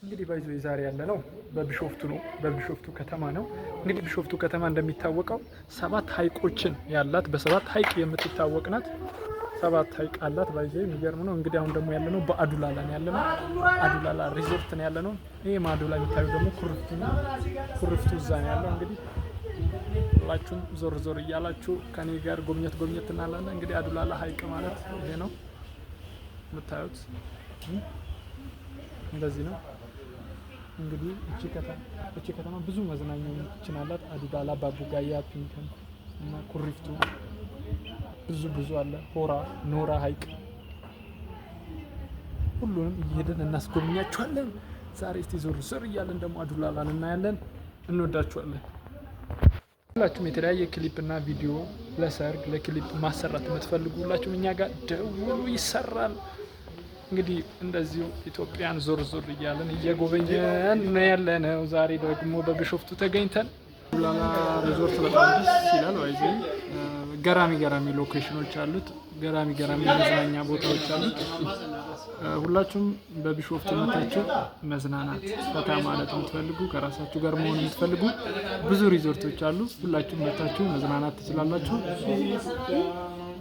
እንግዲህ by the way ዛሬ ያለነው በቢሾፍቱ ነው፣ በቢሾፍቱ ከተማ ነው። እንግዲህ ቢሾፍቱ ከተማ እንደሚታወቀው ሰባት ሐይቆችን ያላት፣ በሰባት ሐይቅ የምትታወቅ ናት። ሰባት ሐይቅ አላት። By the way የሚገርም ነው። እንግዲህ አሁን ደግሞ ያለነው በአዱላላ ነው ያለነው። አዱላላ ሪዞርት ነው ያለነው። ይሄ ማዶ ላይ የሚታዩ ደግሞ ኩርፍቱ ነው። ኩርፍቱ እዛ ነው ያለው። እንግዲህ ሁላችሁም ዞር ዞር እያላችሁ ከኔ ጋር ጎብኘት ጎብኘት እናላለን። እንግዲህ አዱላላ ሐይቅ ማለት ይሄ ነው የምታዩት፣ እንደዚህ ነው። እንግዲህ እቺ ከተማ ብዙ መዝናኛዎችን አላት። አዱላላ፣ ባቡጋያ፣ ፒንከን እና ኩሪፍቱ ብዙ ብዙ አለ። ሆራ ኖራ ሐይቅ ሁሉንም እየሄድን እናስጎብኛችኋለን። ዛሬ እስቲ ዞር ዞር እያለን ደግሞ አዱላላን እናያለን። እንወዳችኋለን። ሁላችሁም የተለያየ ክሊፕ እና ቪዲዮ ለሰርግ፣ ለክሊፕ ማሰራት የምትፈልጉ ሁላችሁም እኛ ጋር ደውሉ፣ ይሰራል። እንግዲህ እንደዚሁ ኢትዮጵያን ዞር ዞር እያለን እየጎበኘን ነው ያለነው። ዛሬ ደግሞ በቢሾፍቱ ተገኝተን አዱላላ ሪዞርት በጣም ደስ ይላል። By the way ገራሚ ገራሚ location ኖች አሉት። ገራሚ ገራሚ መዝናኛ ቦታዎች አሉት። ሁላችሁም በቢሾፍቱ መታችሁ መዝናናት፣ ፈታ ማለት የምትፈልጉ፣ ከራሳችሁ ጋር መሆን የምትፈልጉ ብዙ ሪዞርቶች አሉ። ሁላችሁም መታችሁ መዝናናት ትችላላችሁ።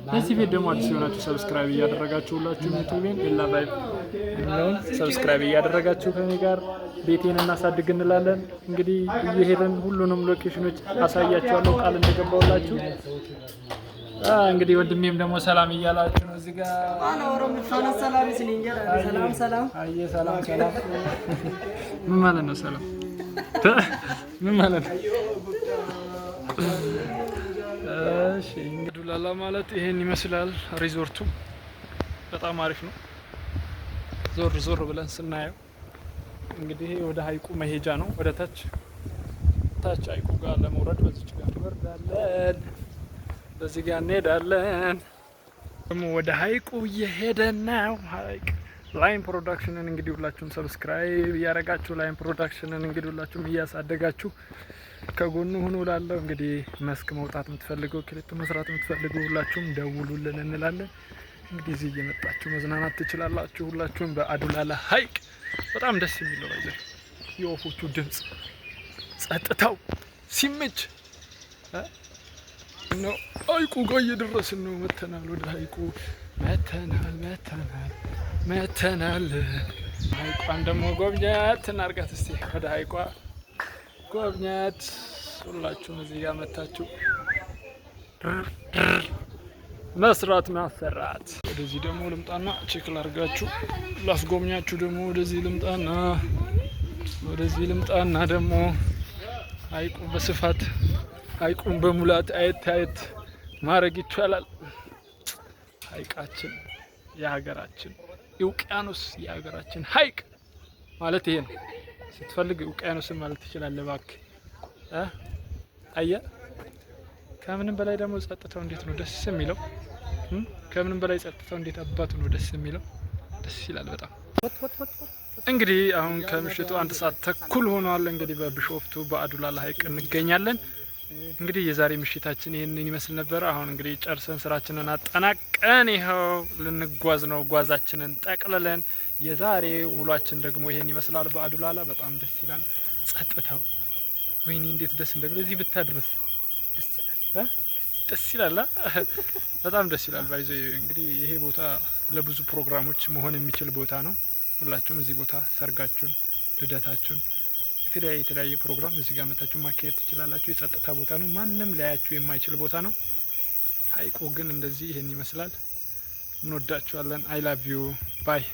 ለዚህ ቤት ደግሞ አዲስ የሆናችሁ subscribe እያደረጋችሁ፣ ሁላችሁም ዩቱቤን ኤላ ቫይብ የሚለውን subscribe እያደረጋችሁ ከኔ ጋር ቤቴን እናሳድግ እንላለን። እንግዲህ እየሄድን ሁሉንም location ኖች አሳያችኋለሁ ቃል እንደገባሁላችሁ። እንግዲህ ወንድሜም ደግሞ ሰላም እያላችሁ ነው እዚህ ጋር። ሰላም ሰላም። አየ ሰላም ሰላም። ምን ማለት ነው? ሰላም ምን ማለት ነው? እሺ፣ እንግዲህ አዱላላ ማለት ይሄን ይመስላል። ሪዞርቱ በጣም አሪፍ ነው። ዞር ዞር ብለን ስናየው እንግዲህ ይሄ ወደ ሀይቁ መሄጃ ነው። ወደ ታች ታች ሀይቁ ጋር ለመውረድ በዚች ጋር እንወርዳለን። በዚህ ጋር እንሄዳለን። ደግሞ ወደ ሀይቁ እየሄደን ነው። ሀይቅ ላይን ፕሮዳክሽንን እንግዲህ ሁላችሁም subscribe እያደረጋችሁ፣ ላይን ፕሮዳክሽንን እንግዲህ ሁላችሁም እያሳደጋችሁ ከጎኑ ሁኑ እላለሁ። እንግዲህ መስክ መውጣት የምትፈልገው፣ ክሊፕ መስራት የምትፈልጉ ሁላችሁም ደውሉልን እንላለን። እንግዲህ እዚህ እየመጣችሁ መዝናናት ትችላላችሁ። ሁላችሁም በአዱላላ ሀይቅ በጣም ደስ የሚለው by the way የወፎቹ ድምጽ፣ ጸጥታው ሲመች ነው። ሀይቁ ጋር እየደረስን ነው። መተናል፣ ወደ ሀይቁ መተናል፣ መተናል፣ መተናል። ሀይቋን ደግሞ ጎብኘት እናርጋት እስቲ። ወደ ሀይቋ ጎብኘት። ሁላችሁም እዚህ ጋር መታችሁ መስራት ማሰራት። ወደዚህ ደግሞ ልምጣና check ላርጋችሁ፣ ላስጎብኛችሁ። ደግሞ ወደዚህ ልምጣና ደግሞ ሀይቁ በስፋት፣ ሀይቁን በሙላት አየት አየት ማድረግ ይቻላል። ሀይቃችን፣ የሀገራችን ውቅያኖስ፣ የሀገራችን ሀይቅ ማለት ይሄ ነው። ስትፈልግ ውቅያኖስን ማለት ትችላለህ። እባክህ አየህ። ከምንም በላይ ደግሞ ጸጥታው እንዴት ነው ደስ የሚለው! ከምንም በላይ ጸጥታው እንዴት አባቱ ነው ደስ የሚለው! ደስ ይላል በጣም። እንግዲህ አሁን ከምሽቱ 1 ሰዓት ተኩል ሆኗል። እንግዲህ በቢሾፍቱ በአዱላላ ሀይቅ እንገኛለን። እንግዲህ የዛሬ ምሽታችን ይህንን ይመስል ነበር። አሁን እንግዲህ ጨርሰን ስራችንን አጠናቀን ይኸው ልንጓዝ ነው፣ ጓዛችንን ጠቅልለን። የዛሬ ውሏችን ደግሞ ይሄን ይመስላል። በአዱላላ በጣም ደስ ይላል ጸጥታው። ወይኔ እንዴት ደስ እንደሚል! እዚህ ብታድርስ ደስ ይላል። በጣም ደስ ይላል። By the way እንግዲህ ይሄ ቦታ ለብዙ ፕሮግራሞች መሆን የሚችል ቦታ ነው። ሁላችሁም እዚህ ቦታ ሰርጋችሁን፣ ልደታችሁን፣ የተለያየ የተለያየ ፕሮግራም እዚህ ጋር መታችሁ ማካሄድ ትችላላችሁ። የጸጥታ ቦታ ነው። ማንም ሊያያችሁ የማይችል ቦታ ነው። ሀይቁ ግን እንደዚህ ይሄን ይመስላል። እንወዳችኋለን። I love you, bye.